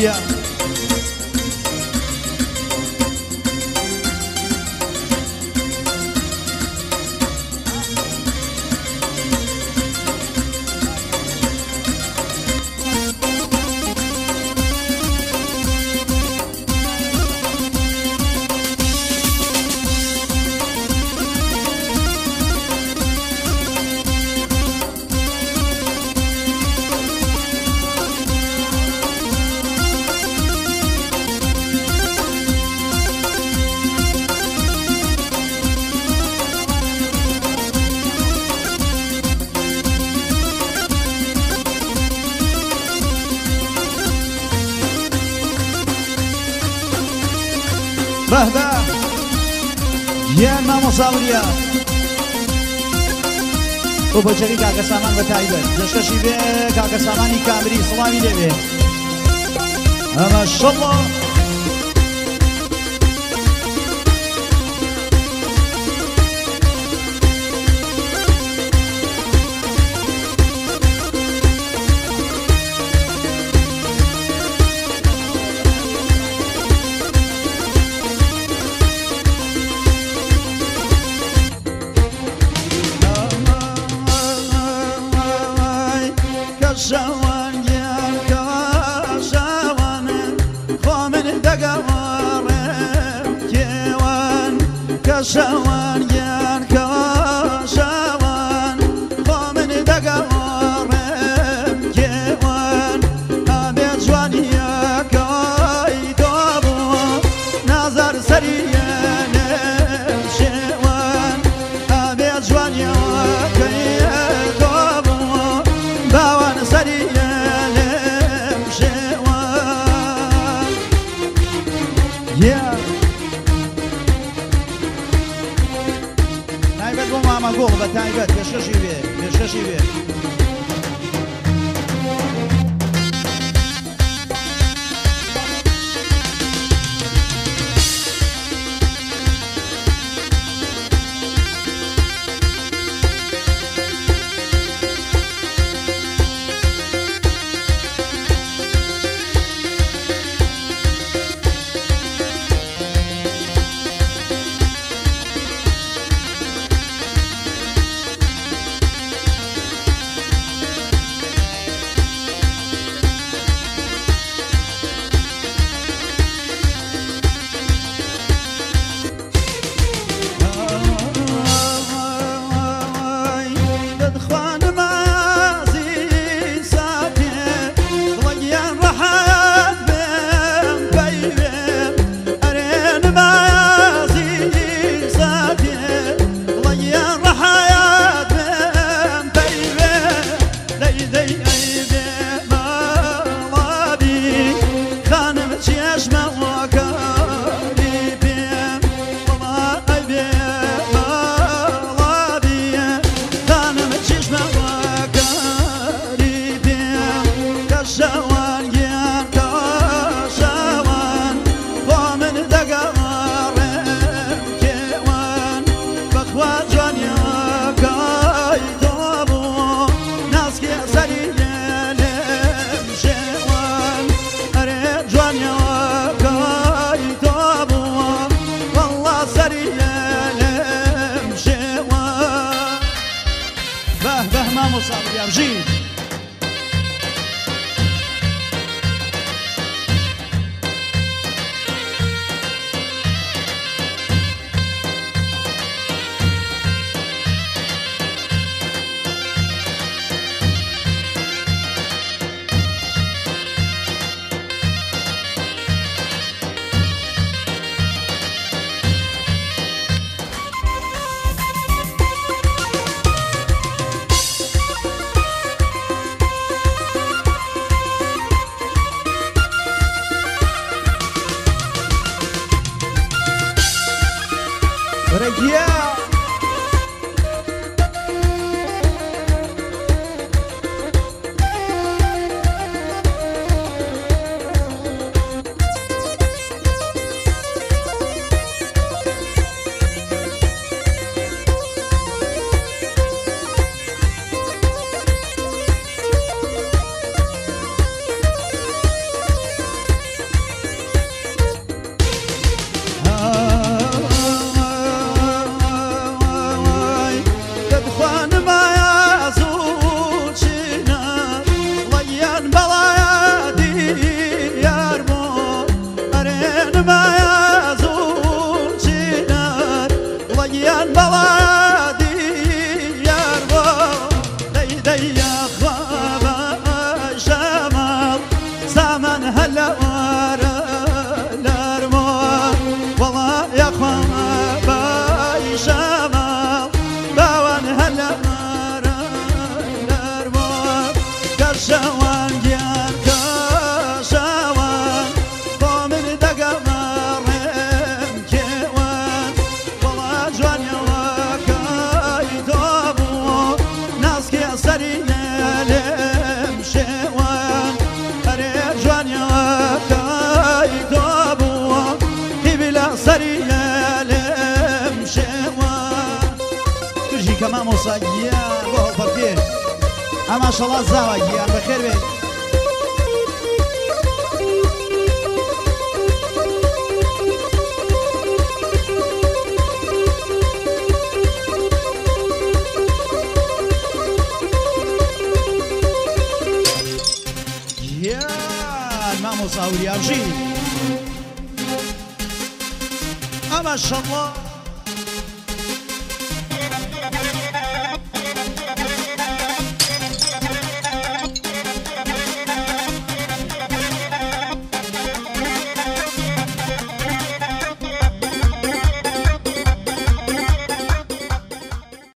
ساوریا. بەهبە گیان مامۆساوریا بۆ بەجەری کاکە سامان بە تایبەت پێشکەشی بێ کاکە سامانی کامری سڵاوی لێبێ ئەمە شەڵڵا. شوان گیان کاشوان خۆ من دەگەڕێم کێوان ئابێ جوانیەکەی تۆ بوو نازار سەریە لێم شێوان ئابێ جوانیەکەی تۆ بوو باوان سەریە لێم شێوان. Yeah. تایبەت بۆ مامە گوڵ بە تایبەت پێشکەشی بێ پێشکەشی بێ. گیان بەڵا دیار بۆ دەی دەی یاخوا باشەماڵ سامان هەلەوارە لەرمۆ وەڵا یاخوا باشەماڵ باوان هەلەوارە لەرمۆ کەشەوان گیان کەشەوان بۆ من دەگەمەڕێم کێوان وەڵا جوانیەوەکەی تۆ بوو ناسکێ سەری لێم شێوان ئەرێ جوانیەوەکەی تۆ بوو قیبلە سەری لێم شێوان. بژی کە مامۆسا گیان بۆ هەڵپەڕکێ ئەماشەڵا زاوا گیان بەخێر بێ. گیان مامۆسا وریاژی ئەماشەڵا.